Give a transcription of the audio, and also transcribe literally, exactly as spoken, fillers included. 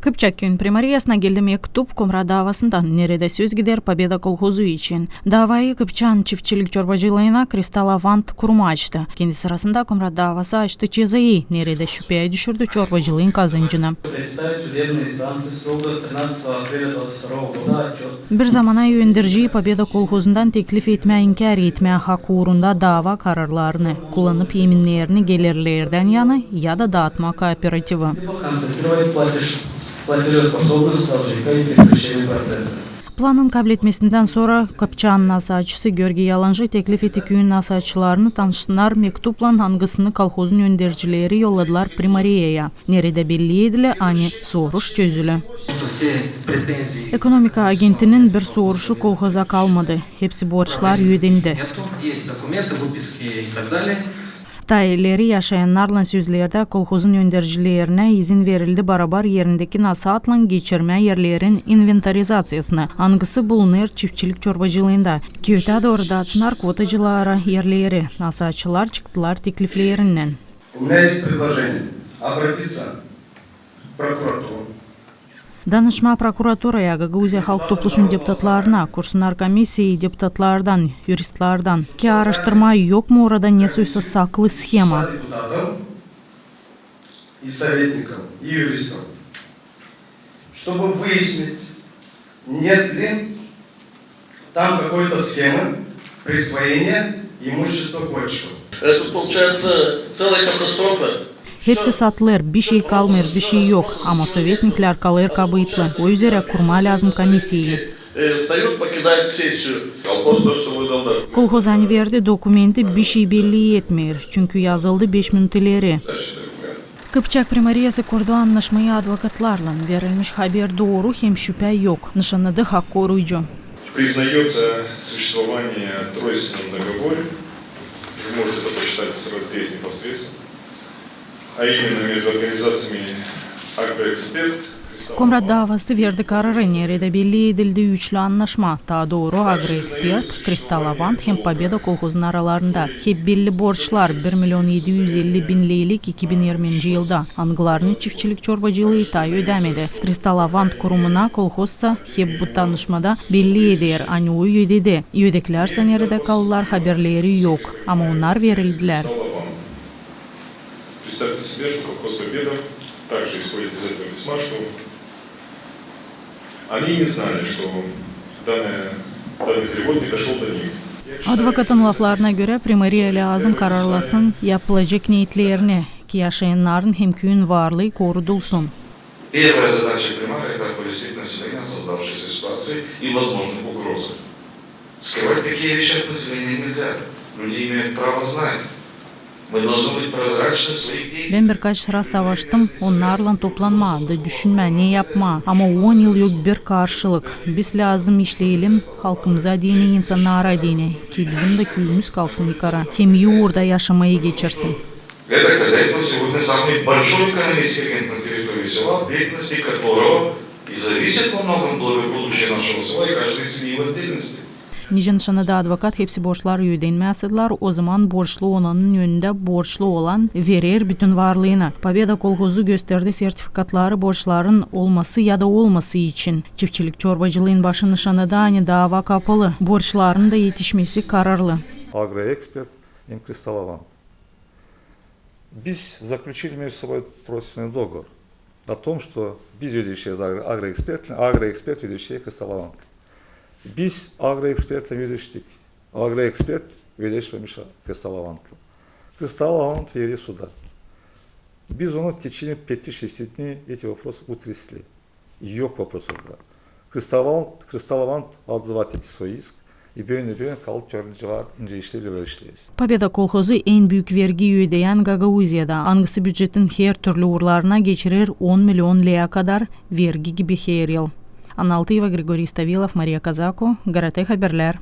Kıpçak küüyün primariyasına geldi mektup Komrat daavasından, neredä söz gider Pobeda kolhozu için. Daavayı Kıpçaan çiftçilik çorbacılıına Kristal Avant kurumu açtı. Kendi sırasında Komrat daavası açtı cezaevi, neredä şüpeyä düşürdü çorbacılıın kazancını. Представить судебные инстанции строго тринадцатого апреля двадцать второго года отчёт. Bir zamana önderciyi Pobeda kolhozundan teklif etmää inkär etmää hak uurunda daava kararlarını, kullanıp eminnerini gelirlerdän yanı ya da daatmaa kooperativi. Либо концентрировать платеж-, платежеспособность должника и прекращение процесса. Planın kabletmesindän sora Kıpçaanın nasaatçısı Görgey Yalancı teklif etti küüyün nasaatçılarını tanışsınnar mektuplan, angısını kolhozun öndercileri yolladılar primariyaya, neredä belli edilä, ani soruş çözülä. Ekonomika agentinin bir soruşu kolhoza kalmadı. Hepsi borçlar ödendi. Taa ileri yaşayannarlan sözlerdä kolhozun öndercilerinä izin verildi barabar erindeki nasaatlan geçirmää erlerin inventarizaţiyasını, angısı bulunêr çiftçilik çorbacılıında. Ki ötää dooru daatsınnar kvotacılara erleri. Nasaatçılar çıktılar tekliflerinnän. У меня есть предложение обратиться в прокуратуру. Danışmaa prokuraturaya, Gagauziya Halk Topluşun deputatlarına, kursunnar komissiyayı deputatlardan, yuristlardan, ki aaraştırmaa yok mu orada nesoysa saklı shema. И советников, и юристов, чтобы выяснить, нет ли там какой-то схемы присвоения имущества Котчикова. Это получается целая катастрофа. Hepsi satılêr, bişey kalmêêr, bişey yok. Ama sovetniklär kalêr kabıyıtlı. O üzerä kurmaa lääzım komissiyayı. Э, встают, покидают сессию. Колхоз то, что выдал документ. Kolhoz ani verdi dokumenti, bişey belli etmeer, çünkü yazıldı beş minut ileri. Kıpçak primariyası kurdu annaşmayı advokatlarlan. Verilmiş haber dooru hem şüpä yok. Nışannadı hak koruyucu. Признаётся существование тройственного договора. Вы можете это прочитать сразу здесь непосредственно. А именно между организациями «Агроэксперт», Komrat daavası verdi kararı, neredä belli edildi üçlü annaşma, taa dooru «Agroekspert», «Kristal Avant» hem «Pobeda» kolhozun aralarında. Hep belli borçlar, bir million edi üz elli bin leylik iki bin irminci yılda, angılarını çiftçilik çorbacılıı taa ödämedi. «Kristal Avant» kurumuna kolhozsa hep bu tanışmada belli eder, ani o ödedi. Ödekilär sä neredä kaldılar, haberleri yok. Ama onnar verildilär. Представьте себе, что колхоз «Победа» также исходит из этого письма, что они не знали, что данное, данный перевод не дошёл до них. Advokatın laflarına görä, primariya lääzım kararlasın yapılacek neetlerini, ki yaşayannarın hem küüyün varlıı korudulsun. Первая задача примария — это оповестить население о создавшейся ситуации и возможных угрозах. Скрывать такие вещи от населения нельзя. Люди имеют право знать. Мы должны быть прозрачны в своих действиях. Bän birkaç sıra savaştım onnarlan toplanmaa da düşünmää, ne yapmaa. Ama on yıl yok bir karşılık. Biz lääzım işleyelim halkımıza deyni, insannara deyni, ki bizim dä küüyümüz kalksın yukarı hem ii uurda yaşamayı geçirsin. Это хозяйство сегодня самый большой экономический агент на территории села, в деятельности которого и зависит во многом благополучие нашего села и каждой семьи в отдельности. Nicä nışannadı advokat, hepsi borçlar ödenmäsä, ozaman borçlu olanın önündä borçlu olan verer bütün varlıını. «Pobeda» kolhozu gösterdi sertifikatları borçların olması ya da olması için. Çiftçilik çorbacılıın başı nışannadı, ani daava kapalı, borçların da etişmesi kararlı. «Агроэксперт» hem «Кристалл Авант». Biz заключили между собой тройственный договор о том, что biz ödeşecez agro-, «Agroэкспертлän», «Agroэксперт» ödeşecez «Кристалл Авантлän». Biz «Agroэкспертлän» ödeştik. «Agroэксперт» ödeşmemiş «Кристалл Авантлän». «Кристалл Авант» верди suda. Biz onu в течение пяти-шести дней эти вопросы утрясли. Yok вопрос orada. «Кристалл Авант», «Кристалл Авант» отзывает эти свои иск, и bölä-bölä kalıp görünce var, nicä işleer, ölä işleer. «Победа» kolhozu en büük vergi ödeyän Gagauziyada, angısı bücetin her türlü uurlarına geçirer on million leä kadar vergi gibi her yıl. Anna Altıyeva, Grigoriy Stavilov, Mariya Kazako, GRT Haberlär.